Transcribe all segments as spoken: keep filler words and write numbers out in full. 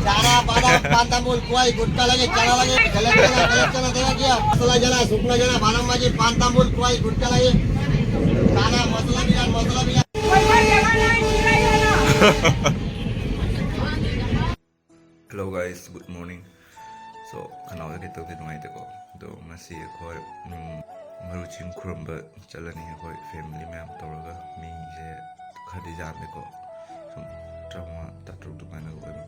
চানা, বাদাম, পান, তামুল, খোয়াই, গুটখা লাগে, চানা লাগে, গেলে চানা, গেলে চানা দেখা গিয়া। মশলা জানা, শুকনো জানা, বাদাম ভাজি, পান, তামুল, খোয়াই, গুটখা লাগে। চানা, মশলা বিরাট, মশলা বিরাট। Hello guys, good morning. So, ꯈꯅꯥꯎꯁꯦ ꯈꯤꯇꯪꯗꯤ ꯅꯨꯡꯉꯥꯏꯇꯦꯀꯣ꯫ ꯑꯗꯣ ꯉꯁꯤ ꯑꯩꯈꯣꯏ, ꯎꯝ, ꯃꯔꯨ ꯆꯤꯡ ꯈꯨꯔꯨꯝꯕ ꯆꯠꯂꯅꯤ ꯑꯩꯈꯣꯏ family ꯃꯌꯥꯝ ꯇꯧꯔꯒ꯫ ꯃꯤꯁꯦ ꯈꯔꯗꯤ ꯌꯥꯝꯃꯦꯀꯣ, ꯁꯨꯝ ꯇꯔꯥꯃꯉꯥ, ꯇꯔꯥꯇꯔꯨꯛ ꯑꯗꯨꯃꯥꯏꯅꯒ ꯑꯣꯏꯕ,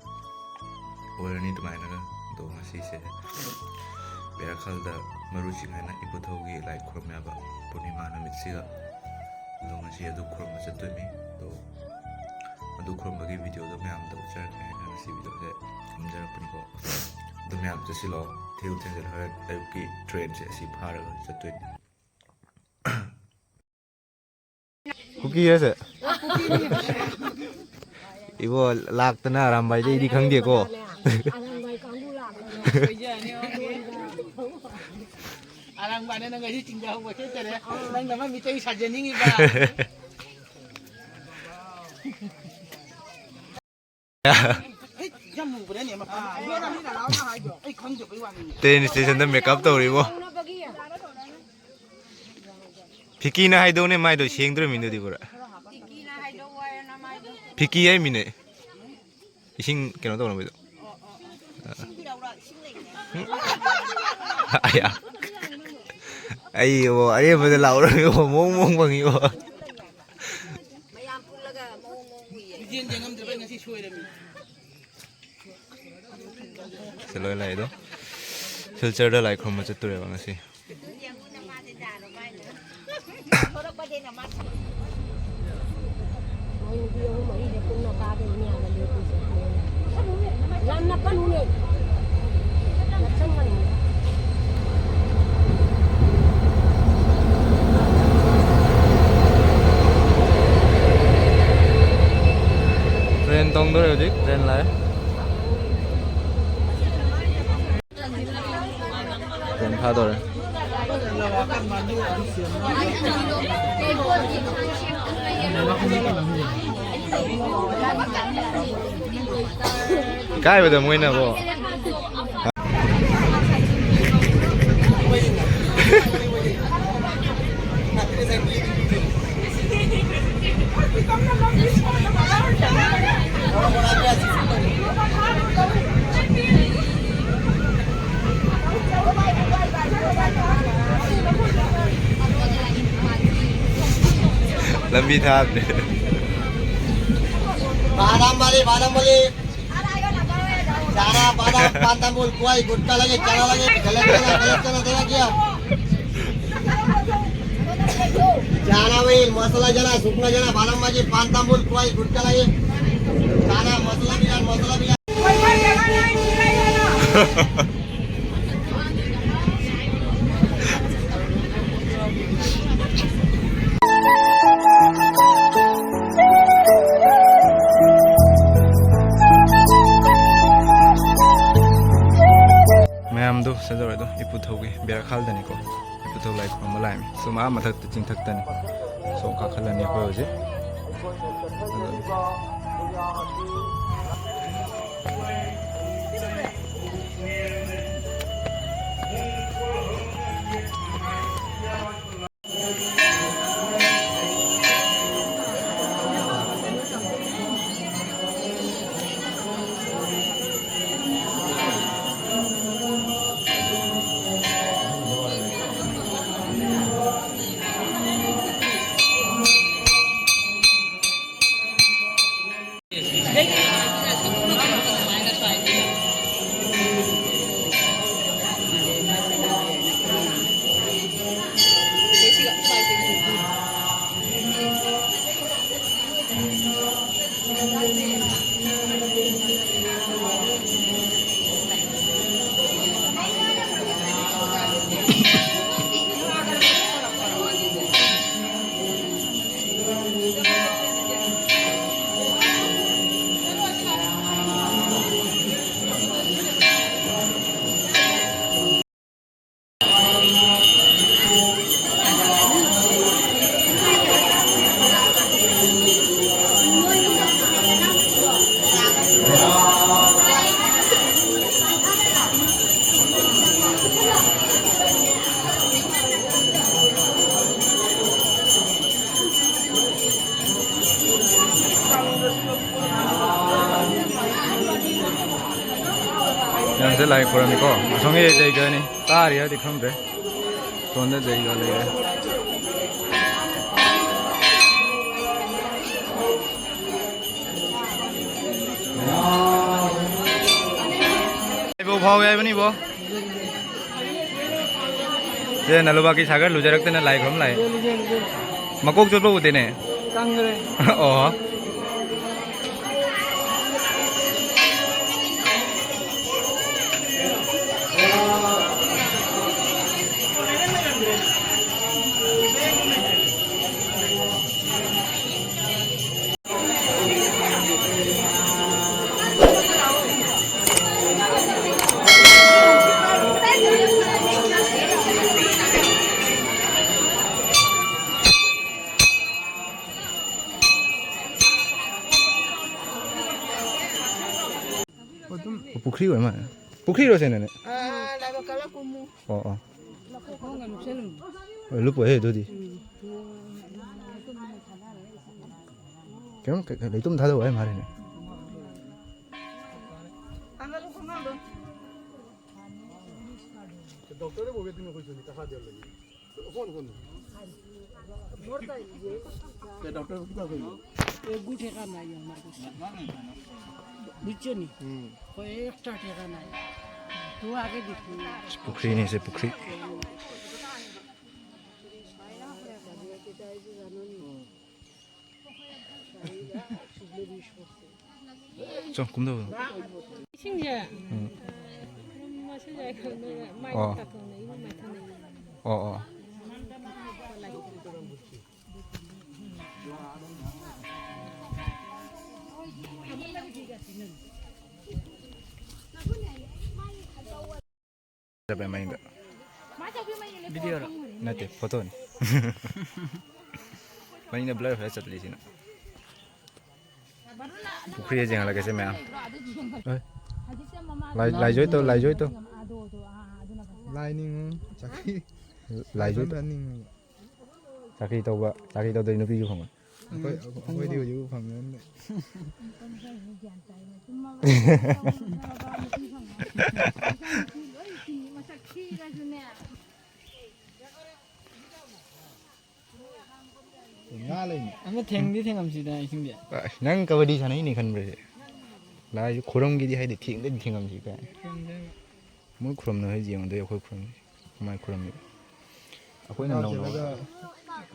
ꯑꯣꯏꯔꯅꯤ ꯑꯗꯨꯃꯥꯏꯅꯒ꯫ ꯑꯗꯣ ꯉꯁꯤꯁꯦ ꯕꯦꯔꯥꯈꯜꯗ ꯃꯔꯨ ꯆꯤꯡ ꯍꯥꯏꯅ ꯏꯄꯨꯊꯧꯒꯤ ꯂꯥꯏ ꯈꯨꯔꯨꯝ ꯌꯥꯕ ꯄꯨꯔꯅꯤꯃꯥ ꯅꯨꯃꯤꯠꯁꯤꯒ꯫ ꯑꯗꯣ ꯉꯁꯤ ꯑꯗꯨ ꯈꯨꯔꯨꯝꯕ ꯆꯠꯇꯣꯏꯅꯤ꯫ ꯑꯗꯣ ꯑꯗꯨ ꯈꯨꯔꯨꯝꯕꯒꯤ videoꯗꯣ ꯃꯌꯥꯝꯗ ꯎꯠꯆꯔꯛꯀꯦ ꯍꯥꯏꯅ ꯉꯁꯤ videoꯁꯦ ꯅꯝꯖꯔꯛꯄꯅꯤꯀꯣ꯫ ꯑꯗꯨ ꯃꯌꯥꯝ ꯆꯠꯁꯤꯜꯂꯣ, ꯊꯦꯡꯁꯨ ꯊꯦꯡꯖꯤꯜꯂꯦ, ꯍꯣꯔꯦꯟ ꯑꯌꯨꯛꯀꯤ trainꯁꯦ ꯑꯁꯤ ꯐꯥꯔꯒ ꯆꯠꯇꯣꯏꯅꯤ꯫ ꯀꯨꯀꯤ ꯍꯥꯏꯁꯦ? ꯏꯕꯣ, ꯂꯥꯛꯇꯅ ꯑꯔꯥꯝꯕꯥꯏꯗꯩꯗꯤ ꯈꯪꯗꯦꯀꯣ꯫ ꯑꯔꯥꯡꯕꯥꯏꯅ ꯅꯪ ꯉꯁꯤ ꯆꯤꯡꯗ ꯍꯧꯕ ꯆꯠꯇꯔꯦ꯫ ꯅꯪ ꯅꯃ ꯃꯤꯇꯩ ꯁꯥꯖꯅꯤꯡꯉꯤꯕ꯫ ꯍꯦ, ꯌꯥꯝ ꯃꯨꯕ꯭ꯔꯅꯦ ꯃꯄꯥꯟ? ꯑꯩ ꯈꯪꯗꯕꯩ ꯋꯥꯅꯤ꯫ Train stationꯗ makeup ꯇꯧꯔꯤꯕꯣ꯫ ꯐꯤꯀꯤꯅ ꯍꯥꯏꯗꯧꯅꯦ ꯃꯥꯏꯗꯣ ꯁꯦꯡꯗ꯭ꯔꯃꯤꯅꯗꯤ ꯄꯨꯔꯥ꯫ ꯐꯤꯀꯤ ꯍꯥꯏꯃꯤꯅꯦ꯫ ꯏꯁꯤꯡ ꯀꯩꯅꯣ ꯇꯧꯅꯕꯩꯗꯣ꯫ ꯑꯌꯥ꯫ ꯑꯩ ꯏꯕꯣ, ꯑꯔꯦꯝꯕꯗ ꯂꯥꯎꯔꯒ ꯏꯕꯣ, ꯃꯑꯣꯡ ꯃꯑꯣꯡ ꯐꯪꯉꯤꯕꯣ꯫ ꯃꯌꯥꯝ ꯄꯨꯜꯂꯒ ꯃꯑꯣꯡ ꯃꯑꯣꯡ ꯎꯏꯌꯦ꯫ ꯁꯤ ꯂꯣꯏ ꯂꯥꯛꯏꯗꯣ꯫ ꯁꯤꯜꯆꯔꯗ ꯂꯥꯏ ꯈꯨꯔꯨꯝꯕ ꯆꯠꯇꯣꯔꯦꯕ ꯉꯁꯤ꯫ ꯃꯣꯏ ꯅꯨꯄꯤ ꯑꯍꯨꯝ ꯃꯔꯤꯁꯦ ꯄꯨꯟꯅ ꯀꯥꯗꯣꯏꯅꯤ ꯍꯥꯏꯕ ꯂꯦꯞꯄꯤꯁꯦ꯫ ꯌꯥꯝ ꯅꯛꯀꯅꯨꯅꯦ꯫ ꯅꯛꯁꯟꯒꯅꯨꯅꯦ꯫ Train ꯇꯣꯡꯗꯣꯔꯦ ꯍꯧꯖꯤꯛ, train ꯂꯥꯛꯑꯦ꯫ Train ꯊꯥꯗꯣꯔꯦ꯫ ꯏꯀꯥꯏꯕꯗ ꯃꯣꯏꯅꯀꯣ꯫ ꯂꯝꯕꯤ ꯊꯥꯗ꯭ꯔꯦ꯫ ꯕꯥꯗꯥꯝ ꯋꯥꯂꯤ, ꯕꯥꯗꯥꯝ ꯋꯥꯂꯤ꯫ ꯆꯥꯅꯥ, ꯕꯥꯗꯥꯝ, ꯄꯥꯟ ꯇꯥꯃꯨꯜ, ꯀ꯭ꯋꯥꯏ, ꯒꯨꯠꯀꯥ ꯂꯩꯌꯦ, ꯆꯥꯅꯥ ꯂꯩꯌꯦ, ꯒꯂꯠ ꯆꯥꯅꯥ, ꯒꯂꯠ ꯆꯥꯅꯥ ꯂꯩꯌꯦ꯫ ꯆꯥꯅꯥ ꯑꯣꯏꯜ, ꯃꯁꯥꯂꯥ ꯆꯥꯅꯥ, ꯁꯨꯛꯅꯥ ꯆꯥꯅꯥ, ꯕꯥꯗꯥꯝ ꯃꯥꯒꯤ, ꯄꯥꯟ ꯇꯥꯃꯨꯜ, ꯀ꯭ꯋꯥꯏ, ꯒꯨꯠꯀꯥ ꯂꯩꯌꯦ꯫ ꯆꯥꯅꯥ, ꯃꯁꯥꯂꯥ ꯕꯤꯂꯥꯟ, ꯃꯁꯥꯂꯥ ꯕꯤꯂꯥꯟ꯫ ꯃꯌꯥꯝꯗꯣ ꯁꯖꯧꯔꯦ ꯑꯗꯣ ꯏꯄꯨꯊꯧꯒꯤ ꯕꯦꯔꯥꯈꯥꯜꯗꯅꯤꯀꯣ꯫ ꯏꯄꯨꯊꯧ ꯂꯥꯏ ꯈꯨꯔꯨꯝꯕ ꯂꯥꯛꯏꯅꯤ꯫ ꯁꯨꯝ ꯑꯥ ꯃꯊꯛꯇ ꯆꯤꯡꯊꯛꯇꯅꯤ꯫ ꯁꯣꯝ ꯀꯥꯈꯠꯂꯅꯤ ꯑꯩꯈꯣꯏ ꯍꯧꯖꯤꯛ꯫ ꯑꯗꯨꯅꯤ꯫ ꯈꯨꯔꯝꯃꯤꯀꯣ꯫ ꯑꯁꯣꯝꯒꯤ ꯖꯩꯒꯅꯤ꯫ ꯇꯥꯔꯤꯔꯗꯤ ꯈꯪꯗ꯭ꯔꯦ꯫ ꯁꯣꯝꯗ ꯖꯩꯒ ꯂꯩꯔꯦ꯫ ꯏꯕꯣ ꯐꯥꯎꯋꯦ ꯍꯥꯏꯕꯅꯤꯕꯣ꯫ ꯁꯦ ꯅꯂꯨꯕꯥꯀꯤ ꯁꯥꯒꯔ ꯂꯨꯖꯔꯛꯇꯅ ꯂꯥꯏ ꯈꯨꯔꯨꯝ ꯂꯥꯛꯑꯦ꯫ ꯃꯀꯣꯛ ꯆꯣꯠꯄ ꯎꯗꯦꯅꯦ꯫ ꯀꯪꯈ꯭ꯔꯦ꯫ ꯑꯣ꯫ ꯑꯗꯨꯝ ꯄꯨꯈ꯭ꯔꯤ ꯑꯣꯏ ꯃꯥꯜꯂꯦ꯫ ꯄꯨꯈ꯭ꯔꯤꯔꯣ ꯁꯦ ꯅꯅꯦ? ꯑꯣ, ꯑꯣ꯫ ꯍꯣꯏ, ꯂꯨꯞꯄꯣꯏꯍꯦ ꯑꯗꯨꯗꯤ꯫ ꯀꯩꯅꯣꯝ ꯀꯩ-, ꯀꯩ-, ꯂꯩꯇꯨꯝ ꯊꯥꯗꯧ ꯍꯥꯏ ꯃꯥꯜꯂꯦꯅꯦ꯫ এগু ঠেকা নাই আমার কাছে। বুঝছো নি? কয়েকটা ঠেকা নাই। তো আগে দেখি। ꯄꯨꯈ꯭ꯔꯤꯅꯤ ꯁꯦ, ꯄꯨꯈ꯭ꯔꯤ꯫ ꯆꯣ, ꯀꯨꯝꯗꯧ꯫ ꯏꯁꯤꯡꯁꯦ, ꯎꯝ꯫ ꯎꯝ, ꯃꯁꯤꯁꯦ ꯃꯩ ꯑꯣ꯫ ꯇꯥꯊꯣꯛꯅꯩ, ꯏꯔꯨ ꯃꯥꯏꯊꯅꯩ꯫ ꯑꯣ, ꯑꯣ꯫ ꯆꯠꯄꯩ ꯃꯅꯤꯡꯗ꯫ ꯚꯤꯗꯤꯑꯣꯔꯣ? ꯅꯠꯇꯦ, ꯐꯣꯇꯣꯅꯤ꯫ ꯃꯅꯤꯡꯗ ꯕ꯭ꯂꯔ ꯈꯔ ꯆꯠꯂꯤꯁꯤꯅ꯫ ꯄꯨꯈ꯭ꯔꯤꯗ ꯌꯦꯡꯍꯜꯂꯛꯀꯦꯁꯦ ꯃꯌꯥꯝ꯫ ꯑꯦ꯫ ꯂꯥꯏ-, ꯂꯥꯏꯖꯣꯏ ꯇꯧ, ꯂꯥꯏꯖꯣꯏ ꯇꯧ꯫ ꯂꯥꯏ ꯅꯤꯡꯉꯨ, ꯆꯥꯛꯈꯤ꯫ ꯂꯥꯏꯖꯣꯏ ꯇꯧ꯫ ꯅꯤꯡꯉꯨ꯫ ꯆꯥꯛꯈꯤ ꯇꯧꯕ, ꯆꯥꯛꯈꯤ ꯇꯧꯗꯣꯏ ꯅꯨꯄꯤꯁꯨ ꯐꯪꯉꯣꯏ꯫ ꯑꯩꯈꯣꯏ ꯑꯩꯈꯣꯏꯗꯤ ꯍꯧꯖꯤꯛ ꯐꯪꯉꯦ꯫ ꯉꯥ ꯂꯩꯅꯤ꯫ ꯑꯃ ꯊꯦꯡꯗꯤ ꯊꯦꯡꯉꯝꯁꯤꯗ ꯏꯁꯤꯡꯗꯤ꯫ ꯑꯁ, ꯅꯪ ꯀꯕꯗꯤ ꯁꯥꯟꯅꯩꯅꯦ ꯈꯟꯕ꯭ꯔꯁꯦ? ꯂꯥꯏꯁꯨ ꯈꯨꯔꯝꯒꯤꯗꯤ ꯍꯥꯏꯗꯤ ꯊꯦꯡꯗꯗꯤ ꯊꯦꯡꯉꯝꯁꯤ ꯀꯥꯏ꯫ ꯊꯦꯡꯗꯦ꯫ ꯃꯣꯏ ꯈꯨꯔꯝꯅ ꯍꯥꯏꯁꯦ ꯌꯦꯡꯉꯨꯗꯣꯏ ꯑꯩꯈꯣꯏ ꯈꯨꯔꯝꯁꯦ꯫ ꯀꯃꯥꯏꯅ ꯈꯨꯔꯝꯃꯤ? ꯑꯩꯈꯣꯏꯅ ꯉꯥ ꯅꯧꯅ ꯆꯦꯜꯂꯒ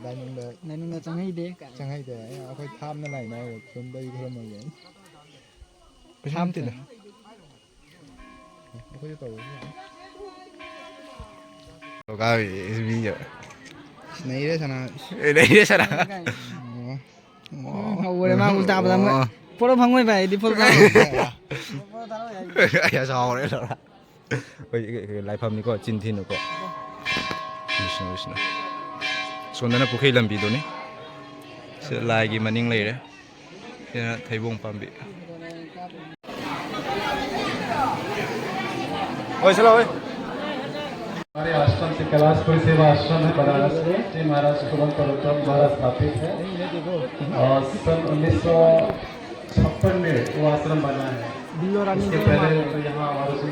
ꯂꯥꯏꯅꯤꯡꯗ ꯂꯥꯏꯅꯤꯡꯗ ꯆꯪꯍꯩꯗꯦ ꯀꯥꯏ꯫ ꯆꯪꯍꯩꯗꯦ꯫ ꯑꯩꯈꯣꯏ ꯊꯥꯞꯅ ꯂꯥꯏꯅ ꯈꯨꯔꯨꯝꯗꯗꯤ ꯈꯨꯔꯝꯃꯣꯏꯒꯦ꯫ ꯀꯩꯁꯨ ꯅꯠꯇꯦꯗ꯫ ꯑꯩꯈꯣꯏꯁꯨ ꯇꯧꯕ ꯌꯥꯏ꯫ ꯂꯣꯀꯥꯕꯤ ꯃꯤꯒ꯫ ꯅꯩꯔꯦ ꯁꯅꯥ꯫ ꯑꯦ, ꯅꯩꯔꯦ ꯁꯅꯥ꯫ ꯑꯣ꯫ ꯎꯝ, ꯍꯧꯔꯦ ꯃꯥ ꯎꯜꯇꯥ ꯄꯨꯜꯇꯥ ꯑꯃ꯫ ꯑꯣ꯫ ꯄꯣꯔꯣ ꯐꯪꯉꯣꯏ ꯚꯥꯏ, ꯑꯩꯗꯤ ꯐꯨꯜ ꯐꯪꯉꯣꯏ꯫ ꯑꯩ ꯁꯥꯎꯔꯦ ꯂꯧꯔ꯫ ꯍꯣꯏ, ꯂꯥꯏꯐꯝꯅꯤꯀꯣ, ꯆꯤꯟ ꯊꯤꯅꯨꯀꯣ꯫ ꯕꯤꯁꯅꯨ, ꯕꯤꯁꯅꯨ꯫ ꯁꯣꯝꯗꯅ ꯄꯨꯈ꯭ꯔꯤ ꯂꯝꯕꯤꯗꯨꯅꯤ꯫ ꯁꯤꯗ ꯂꯥꯏꯒꯤ ꯃꯅꯤꯡ ꯂꯩꯔꯦ꯫ ꯁꯤꯅ ꯊꯩꯕꯣꯡ ꯄꯥꯝꯕꯤ꯫ ꯍꯣꯏ, ꯁꯤ ꯂꯥꯎ, ꯍꯣꯏ꯫ हमारे आश्रम से कैलाशपुरी सेवा आश्रम है बनारस में, श्री महाराज सुमन परोत्तम द्वारा स्थापित है। और सन उन्नीस सौ छप्पन में वो आश्रम बना है। उसके पहले तो यहाँ हमारे से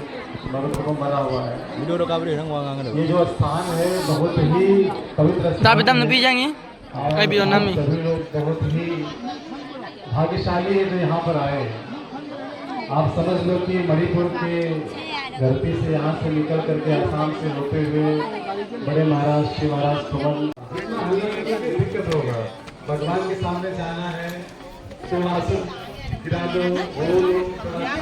मरुस्थल बना हुआ है। ये जो स्थान है, बहुत ही पवित्र स्थान है। ꯀꯩ ꯚꯤꯗꯤꯑꯣ ꯅꯝꯃꯤ? सभी लोग बहुत ही भाग्यशाली है जो यहाँ पर आए हैं। आप समझ लो कि मणिपुर के धरती से, यहाँ से निकल करके, आसाम से होते हुए बड़े महाराज, श्री महाराज सुमन। जितना हुनर है, दिक्कत होगा। भगवान के सामने जाना है, तो आसन गिरा दो, वो लोग थोड़ा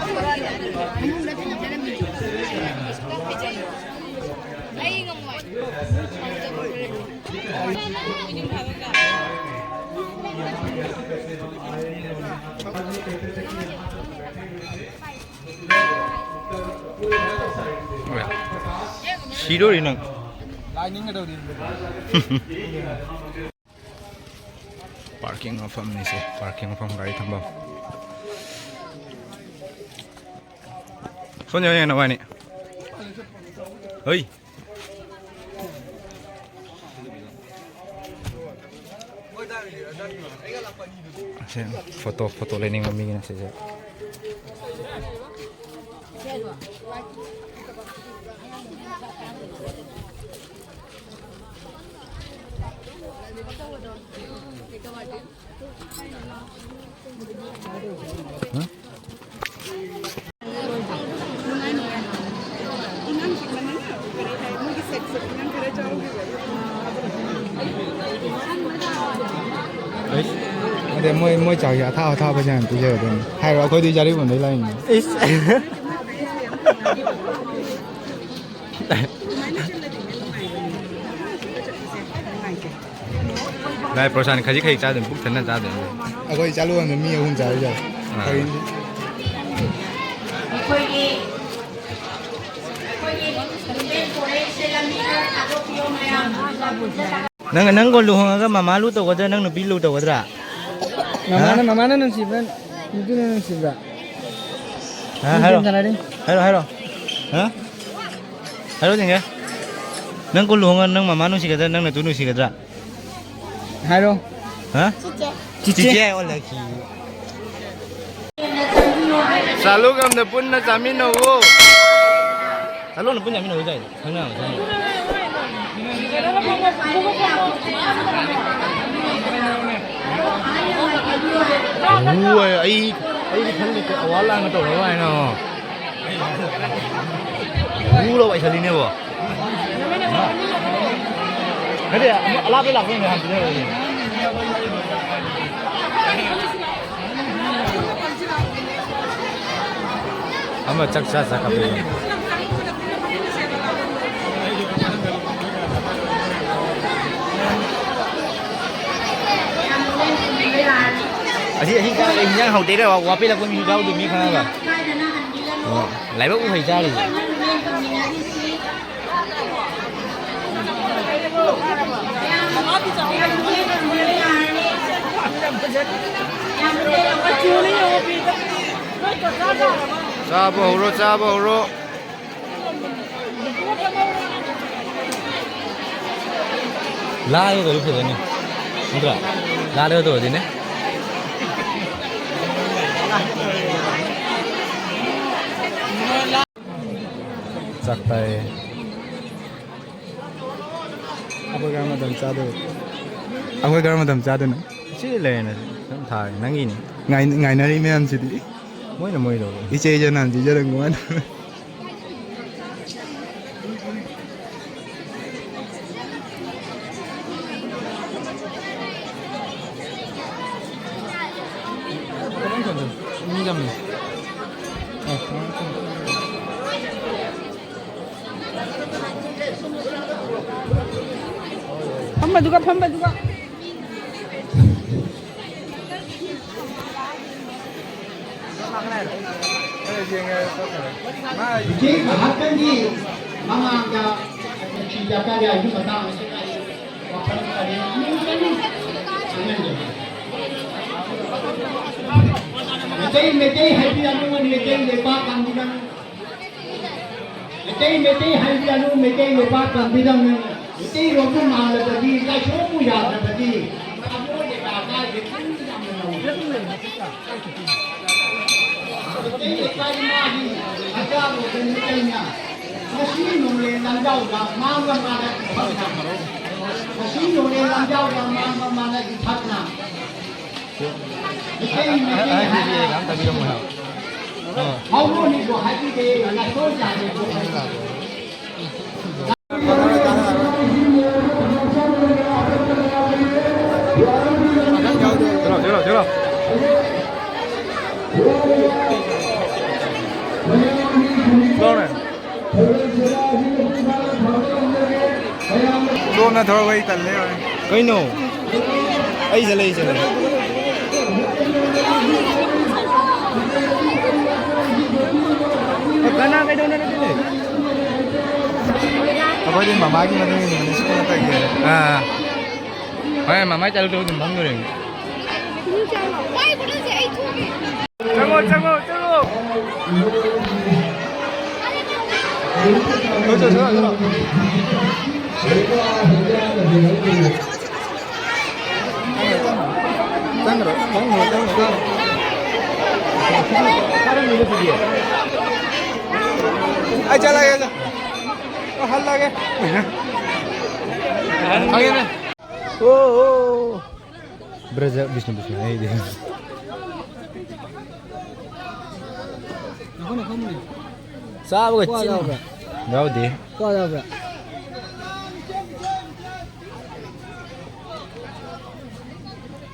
ꯁꯤꯗꯣꯔꯤ ꯅꯪ꯫ ꯄꯥꯔꯀꯤꯡ ꯃꯐꯝꯅꯤꯁꯦ, ꯄꯥꯔꯀꯤꯡ ꯃꯐꯝ, ꯒꯥꯔꯤ ꯊꯝꯐꯝ꯫ ꯁꯣꯝꯗ ꯌꯦꯡꯉꯣ ꯅꯕꯥꯅꯤ꯫ ꯍꯣꯏ꯫ ꯁꯦ, ꯐꯣꯇꯣ, ꯐꯣꯇꯣ ꯂꯩꯅꯤꯡꯕ ꯃꯤꯒꯤꯅ ꯁꯤꯁꯦ꯫ ꯑꯗꯩ ꯃꯣꯏ, ꯃꯣꯏ ꯆꯥꯛꯁꯦ ꯑꯊꯥ ꯑꯊꯥꯕꯁꯦ ꯌꯥꯝ ꯄꯤꯖꯒꯗꯣꯏꯅꯤ꯫ ꯍꯥꯏꯔꯣ, ꯑꯩꯈꯣꯏꯗꯤ ꯖꯥꯔꯤꯕꯟꯗꯩ ꯂꯥꯛꯏꯅꯤ꯫ ꯏꯁ꯫ ꯚꯥꯏ, ꯄ꯭ꯔꯣꯁꯥꯟ ꯈꯖꯤꯛ ꯈꯖꯤꯛ ꯆꯥꯗꯣꯏꯅꯤ, ꯄꯨꯛ ꯊꯟꯅ ꯆꯥꯗꯣꯏꯅꯤ꯫ ꯑꯩꯈꯣꯏ ꯆꯥꯂꯨ ꯑꯃꯗ ꯃꯤ ꯑꯍꯨꯝ ꯆꯥꯕ ꯌꯥꯏ꯫ ꯑꯥ꯫ ꯀꯔꯤꯅꯣ? ꯑꯩꯈꯣꯏꯒꯤ, ꯑꯩꯈꯣꯏꯒꯤ ꯂꯝꯕꯤ ꯈꯔ ꯊꯥꯗꯣꯛꯄꯤꯌꯣ ꯃꯌꯥꯝ꯫ ꯅꯪ, ꯅꯪꯒ ꯂꯨꯍꯣꯡꯉꯒ ꯃꯃꯥ ꯂꯨ ꯇꯧꯒꯗ꯭ꯔꯥ, ꯅꯪ ꯅꯨꯄꯤ ꯂꯨ ꯇꯧꯒꯗ꯭ꯔꯥ? ꯃꯃꯥꯅ, ꯍꯥ? ꯃꯃꯥꯅ ꯅꯨꯡꯁꯤꯕ꯭ꯔꯥ, ꯅꯨꯄꯤꯅ ꯅꯨꯡꯁꯤꯕ꯭ꯔꯥ? ꯍꯥ, ꯅꯨꯄꯤ ꯍꯥꯏꯔꯣ꯫ ꯁꯥꯟꯅꯔꯤ꯫ ꯍꯥꯏꯔꯣ, ꯍꯥꯏꯔꯣ꯫ ꯍꯥ? ꯍꯥꯏꯔꯣ ꯌꯦꯡꯒꯦ꯫ ꯅꯪ ꯀꯣ ꯂꯨꯍꯣꯡꯉ ꯅꯪ ꯃꯃꯥ ꯅꯨꯡꯁꯤꯒꯗ꯭ꯔꯥ, ꯅꯪ ꯅꯇꯨ ꯅꯨꯡꯁꯤꯒꯗ꯭ꯔꯥ? ꯍꯥꯏꯔꯣ꯫ ꯍꯥ? ꯆꯤꯆꯦ꯫ ꯆꯤꯆꯦ꯫ ꯆꯤꯆꯦ ꯑꯣꯜꯂꯛꯈꯤ꯫ ꯆꯥꯂꯨꯛ ꯑꯝꯗ ꯄꯨꯟꯅ ꯆꯥꯃꯤꯟꯅꯧꯋꯣ꯫ ꯆꯥꯂꯨꯛ ꯑꯝꯗ ꯄꯨꯟꯅ ꯆꯥꯃꯤꯟꯅꯧꯋꯣ ꯀꯥꯏꯅ꯫ ꯈꯪꯅꯕ ꯈꯪꯅꯕ꯫ ꯎ, ꯑꯩ, ꯑꯩꯗꯤ ꯈꯜꯂꯤ ꯑꯋꯥ ꯂꯥꯡꯒ ꯇꯧꯔꯕ ꯍꯥꯏꯅ꯫ ꯎ, ꯂꯧ ꯄꯥꯏꯁꯜꯂꯤꯅꯦꯕꯣ꯫ ꯅꯠꯇꯦ, ꯑꯃ ꯑꯂꯥꯞꯄꯩ ꯂꯥꯛꯄꯩꯅꯦ ꯍꯥꯟꯅ ꯄꯤꯖꯔꯣꯏꯅꯦ꯫ ꯑꯃ ꯆꯥꯛ ꯆꯥ ꯆꯥ ꯀꯥꯞꯄꯛꯏꯅꯦ꯫ ꯑꯁꯤ, ꯑꯁꯤ ꯆꯥꯛ ꯏꯟꯖꯥꯡ ꯍꯥꯎꯇꯦꯗ ꯋꯥꯄꯦꯜꯂꯛꯄ ꯃꯤꯁꯨ ꯌꯥꯎꯗꯣꯏ ꯃꯤ ꯈꯪꯉꯒ꯫ ꯑꯣ, ꯂꯥꯏꯕꯛ ꯐꯩ ꯆꯥꯔꯤꯁꯦ꯫ ꯆꯥꯕ ꯍꯧꯔꯣ, ꯆꯥꯕ ꯍꯧꯔꯣ꯫ ꯂꯥꯏꯒꯗꯤ ꯐꯖꯅꯤ, ꯅꯠꯇ꯭ꯔꯥ? ꯂꯥꯛꯂꯒ ꯇꯧꯔꯗꯤꯅꯦ꯫ ꯆꯥꯛ ꯇꯥꯏꯌꯦ꯫ ꯑꯩꯈꯣꯏ ꯀꯔꯝꯕ ꯃꯇꯝ ꯆꯥꯗꯣꯏꯕ? ꯑꯩꯈꯣꯏ ꯀꯔꯝꯕ ꯃꯇꯝ ꯆꯥꯗꯣꯏꯅꯣ? ꯁꯤ ꯂꯩꯔꯦꯅꯦ, ꯁꯨꯝ ꯊꯥꯔꯦ, ꯅꯪꯒꯤꯅꯤ꯫ ꯉꯥꯏ-, ꯉꯥꯏꯅꯔꯤ ꯃꯌꯥꯝꯁꯤꯗꯤ꯫ ꯃꯣꯏꯅ ꯃꯣꯏꯗꯧꯕ꯫ ꯏꯆꯦ ꯏꯆꯦ ꯅꯍꯥꯟ ꯄꯤꯖꯔꯝꯒꯣ ꯍꯥꯏꯅ꯫ ꯐꯝꯕꯗꯨꯒ ꯐꯝꯕꯗꯨꯒ꯫ ꯍꯧꯖꯤꯛ ꯉꯥꯏꯍꯥꯛꯇꯪꯒꯤ ꯃꯃꯥꯡꯗ ꯁꯤ ꯗꯔꯀꯥꯔ ꯌꯥꯎꯕꯒꯤ ꯃꯇꯥꯡ ꯑꯁꯤꯗ ꯑꯩ ꯋꯥꯐꯝ ꯀꯔꯤ ꯑꯃꯠꯇꯅꯤ ꯈꯪꯍꯟꯖꯒꯦ꯫ ꯃꯩꯇꯩ, ꯃꯩꯇꯩ ꯍꯥꯏꯕꯤꯔꯅꯨ, ꯃꯩꯇꯩ ꯂꯩꯄꯥꯛ ꯀꯥꯡꯕꯨꯗꯪ ꯃꯩꯇꯩ, ꯃꯩꯇꯩ ꯍꯥꯏꯕꯤꯔꯅꯨ, ꯃꯩꯇꯩ ꯂꯩꯄꯥꯛ ꯄꯥꯝꯕꯤꯔꯝꯃꯤ꯫ ꯃꯩꯇꯩꯔꯣꯝꯕꯨ ꯃꯥꯜꯂꯕꯗꯤ, ꯂꯥꯏꯁꯣꯟꯕꯨ ꯌꯥꯗ꯭ꯔꯕꯗꯤ, ꯊꯃꯣꯏ ꯂꯩꯕꯥꯛ ꯂꯥꯏꯒꯤ ꯈꯟꯕ ꯌꯥꯝꯅ ꯅꯧꯏ꯫ ꯃꯩꯇꯩ ꯂꯩꯄꯥꯛ ꯏꯃꯥꯒꯤ ꯁꯔꯀꯥꯔ ꯑꯣꯏꯕ ꯃꯩꯇꯩꯅ ꯉꯁꯤ ꯅꯣꯡꯂꯦꯟ ꯂꯥꯟꯖꯥꯎꯗ ꯃꯥꯡꯕ ꯃꯥꯅ ꯏꯊꯛꯅ, ꯉꯁꯤ ꯅꯣꯡꯂꯦꯟ ꯂꯥꯟꯖꯥꯎꯗ ꯃꯥꯡꯕ ꯃꯥꯅ ꯏꯊꯛꯅ꯫ ꯃꯩꯇꯩ, ꯃꯩꯇꯩ ꯍꯥꯏꯅ ꯃꯧ ꯑꯅꯤꯕꯨ ꯍꯥꯏꯕꯤꯗꯦ, ꯂꯥꯏꯁꯣꯟ ꯌꯥꯗꯦ꯫ ꯆꯠꯂꯣ, ꯆꯠꯂꯣ, ꯆꯠꯂꯣ꯫ ꯂꯣꯟꯅ ꯊꯧꯔꯒ ꯑꯩ ꯇꯜꯂꯦ꯫ ꯀꯩꯅꯣ? ꯑꯩ ꯆꯠꯂꯦ, ꯑꯩ ꯆꯠꯂꯦ꯫ ꯀꯅꯥ ꯀꯩꯗꯧꯅꯔꯒꯦ? ꯑꯩꯈꯣꯏꯗꯤ ꯃꯃꯥꯒꯤ ꯃꯇꯨꯡ ꯏꯟꯅꯕꯅꯤ, ꯁꯤ ꯀꯩꯅꯣ ꯇꯧꯒꯦ꯫ ꯑꯥ꯫ ꯍꯣꯏ, ꯃꯃꯥꯏ ꯆꯠꯂꯨ ꯇꯧ ꯑꯗꯨꯝ ꯐꯝꯗꯣꯔꯦ꯫ ꯆꯪꯉꯣ, ꯆꯪꯉꯣ, ꯆꯪꯉꯣ꯫ ꯆꯠꯂꯣ, ꯆꯠꯂꯣ, ꯆꯠꯂꯣ꯫ ꯑꯩ ꯆꯠꯂꯒꯦ, ꯑꯩ ꯍꯜꯂꯒꯦ꯫ ꯈꯪꯉꯦꯅꯦ꯫ ꯑꯣ, ꯑꯣ꯫ ꯕ꯭ꯔꯖ ꯕꯤꯁꯅꯨ ꯕꯤꯁꯅꯨ ꯑꯩꯗꯤ꯫ ꯆꯥꯕꯒ ꯀ꯭ꯋꯥ ꯆꯤꯟ ꯌꯥꯎꯕ꯭ꯔꯥ? ꯌꯥꯎꯗꯦ꯫ ꯀ꯭ꯋꯥ ꯌꯥꯎꯕ꯭ꯔꯥ?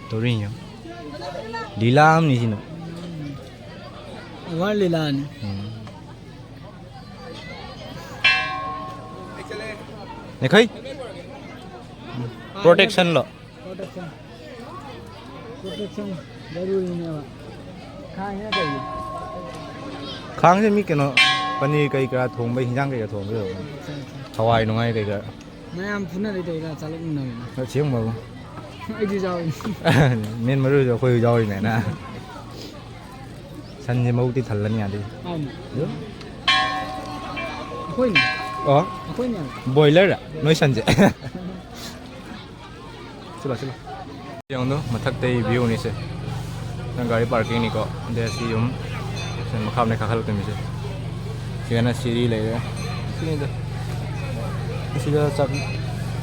ꯇꯧꯔꯤꯌꯣ꯫ ꯂꯤꯂꯥ ꯑꯃꯅꯤ ꯁꯤꯅ꯫ ꯑꯋꯥꯔ ꯂꯤꯂꯥꯅꯤ꯫ ꯎꯝ꯫ ꯅꯈꯣꯏ? Protection ꯂꯣ? Protection꯫ Protection ꯖꯔꯨꯔꯤꯅꯦꯕ꯫ ꯈꯥꯡꯁꯤꯅ ꯀꯩꯒꯤ? ꯈꯥꯡꯁꯦ ꯃꯤ ꯀꯩꯅꯣ, ꯄꯅꯤꯔ ꯀꯩ ꯀꯔꯥ ꯊꯣꯡꯕꯩ, ꯍꯤꯟꯖꯥꯡ ꯀꯩꯀꯥ ꯊꯣꯡꯕꯩ ꯑꯣꯏꯔꯝꯒꯅꯤ꯫ ꯑꯠꯆꯥ, ꯑꯠꯆꯥ꯫ ꯍꯋꯥꯏ ꯅꯨꯡꯉꯥꯏ ꯀꯩꯀꯥ꯫ ꯃꯌꯥꯝ ꯐꯨꯅꯔꯤ ꯇꯧꯔꯤꯔꯥ ꯆꯥꯛꯂꯛꯃꯤꯟꯅꯕꯅ? ꯑꯁꯦꯡꯕꯕꯨ꯫ ꯑꯩꯁꯨ ꯌꯥꯎꯏ꯫ ꯃꯦꯟ ꯃꯔꯨꯁꯨ ꯑꯩꯈꯣꯏꯁꯨ ꯌꯥꯎꯔꯤꯅꯦꯅ꯫ ꯁꯟꯁꯦ ꯃꯕꯨꯛꯇꯤ ꯊꯜꯂꯅꯤ ꯑꯗꯩ꯫ ꯃꯥꯅꯤ꯫ ꯑꯗꯨꯝ꯫ ꯑꯩꯈꯣꯏꯅꯦ꯫ ꯑꯣ꯫ ꯑꯩꯈꯣꯏꯅꯦ꯫ ꯕꯣꯏꯂꯔ ꯅꯣꯏ ꯁꯟꯁꯦ꯫ ꯁꯤꯂꯣ, ꯁꯤꯂꯣ꯫ ꯌꯦꯡꯉꯨꯗꯣ, ꯃꯊꯛꯇꯩ view ꯅꯤꯁꯦ꯫ ꯅꯪ ꯒꯥꯔꯤ parking ꯅꯤꯀꯣ꯫ ꯑꯗꯩ ꯑꯁꯤ ꯌꯨꯝ꯫ ꯁꯤ ꯃꯈꯥ ꯑꯃꯅꯦ ꯀꯥꯈꯠꯂꯛꯇꯣꯏꯅꯤꯁꯦ꯫ ꯁꯤꯗꯅ ꯁꯤꯔꯤ ꯂꯩꯔꯦ꯫ ꯁꯤꯅꯤꯗ꯫ ꯑꯁꯤꯗ ꯆꯥꯛ,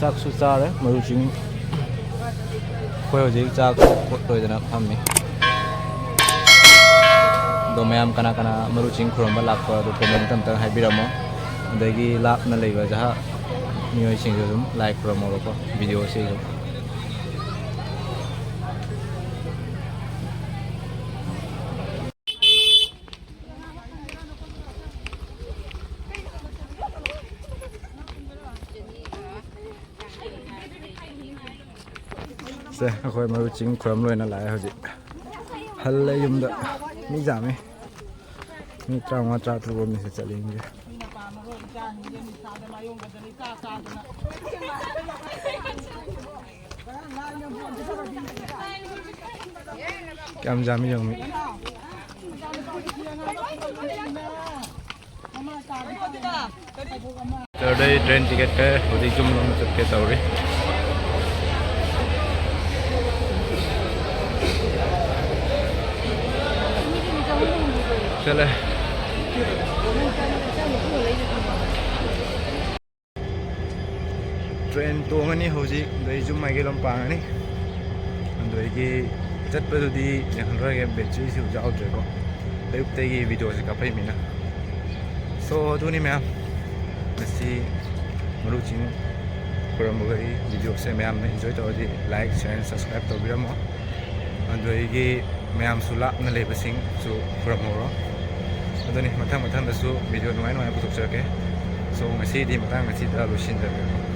ꯆꯥꯛꯁꯨ ꯆꯥꯔꯦ, ꯃꯔꯨ ꯆꯤꯡ꯫ ꯑꯩꯈꯣꯏ ꯍꯧꯖꯤꯛ ꯆꯥꯛ ꯇꯣꯛ ꯂꯣꯏꯗꯅ ꯐꯝꯃꯤ꯫ ꯑꯗꯣ ꯃꯌꯥꯝ ꯀꯅꯥ ꯀꯅꯥ ꯃꯔꯨ ꯆꯤꯡ ꯈꯨꯔꯨꯝꯕ ꯂꯥꯛꯄ ꯑꯗꯣ comment ꯑꯝꯇꯪ ꯍꯥꯏꯕꯤꯔꯝꯃꯣ꯫ ꯑꯗꯒꯤ ꯂꯥꯞꯅ ꯂꯩꯕ ꯖꯍꯥ ꯃꯤꯑꯣꯏꯁꯤꯡꯁꯨ ꯑꯗꯨꯝ ꯂꯥꯏ ꯈꯨꯔꯨꯝꯃꯣꯕꯀꯣ, video ꯁꯤꯁꯨ꯫ ꯁꯦ, ꯑꯩꯈꯣꯏ ꯃꯔꯨ ꯆꯤꯡ ꯈꯨꯔꯨꯝ ꯂꯣꯏꯅ ꯂꯥꯛꯑꯦ ꯍꯧꯖꯤꯛ꯫ ꯍꯜꯂꯦ ꯌꯨꯝꯗ꯫ ꯃꯤ ꯌꯥꯝꯃꯤ꯫ ꯃꯤ ꯇꯔꯥꯃꯉꯥ, ꯇꯔꯥꯇꯔꯨꯛ ꯑꯃꯅꯤ ꯁꯤ ꯆꯠꯂꯤ ꯌꯨꯝꯁꯦ꯫ ꯀꯌꯥꯝ ꯌꯥꯝꯃꯤ ꯌꯦꯡꯉꯨ ꯃꯤ꯫ ꯆꯔꯗꯩ train ticket ꯀꯛꯑꯦ, ꯍꯧꯖꯤꯛ ꯌꯨꯝ ꯂꯣꯝ ꯆꯠꯀꯦ ꯇꯧꯔꯤ꯫ ꯆꯠꯂꯦ꯫ ꯇ꯭ꯔꯦꯟ ꯇꯣꯡꯉꯅꯤ ꯍꯧꯖꯤꯛ, ꯑꯗꯩ ꯌꯨꯝ ꯃꯥꯏꯀꯩ ꯂꯣꯝ ꯄꯥꯡꯉꯅꯤ꯫ ꯑꯗꯨꯗꯒꯤ ꯆꯠꯄꯗꯨꯗꯤ ꯌꯦꯡꯍꯜꯂꯔꯣꯏꯒꯦ, ꯕꯦꯇ꯭ꯔꯤꯁꯨ ꯌꯥꯎꯗ꯭ꯔꯦꯀꯣ, ꯑꯌꯨꯛꯇꯒꯤ ꯚꯤꯗꯤꯑꯣꯁꯦ ꯀꯥꯞꯄꯛꯏꯃꯤꯅ꯫ ꯁꯣ ꯑꯗꯨꯅꯤ ꯃꯌꯥꯝ, ꯉꯁꯤ ꯃꯔꯨ ꯆꯤꯡ ꯈꯨꯔꯨꯝꯕꯒꯤ ꯚꯤꯗꯤꯑꯣꯁꯦ ꯃꯌꯥꯝꯅ ꯏꯟꯖꯣꯏ ꯇꯧꯔꯗꯤ like, share, subscribe ꯇꯧꯕꯤꯔꯝꯃꯣ꯫ ꯑꯗꯨꯗꯒꯤ ꯃꯌꯥꯝꯁꯨ ꯂꯥꯞꯅ ꯂꯩꯕꯁꯤꯡꯁꯨ ꯈꯨꯔꯨꯝꯍꯧꯔꯣ꯫ ꯑꯗꯨꯅꯤ, ꯃꯊꯪ ꯃꯊꯪꯗꯁꯨ ꯚꯤꯗꯤꯑꯣ ꯅꯨꯡꯉꯥꯏ ꯅꯨꯡꯉꯥꯏ ꯄꯨꯊꯣꯛꯆꯔꯛꯀꯦ꯫ ꯁꯣ ꯉꯁꯤꯗꯤ ꯃꯇꯥꯡ ꯑꯁꯤꯗ ꯂꯣꯏꯁꯤꯟꯖꯔꯒꯦ꯫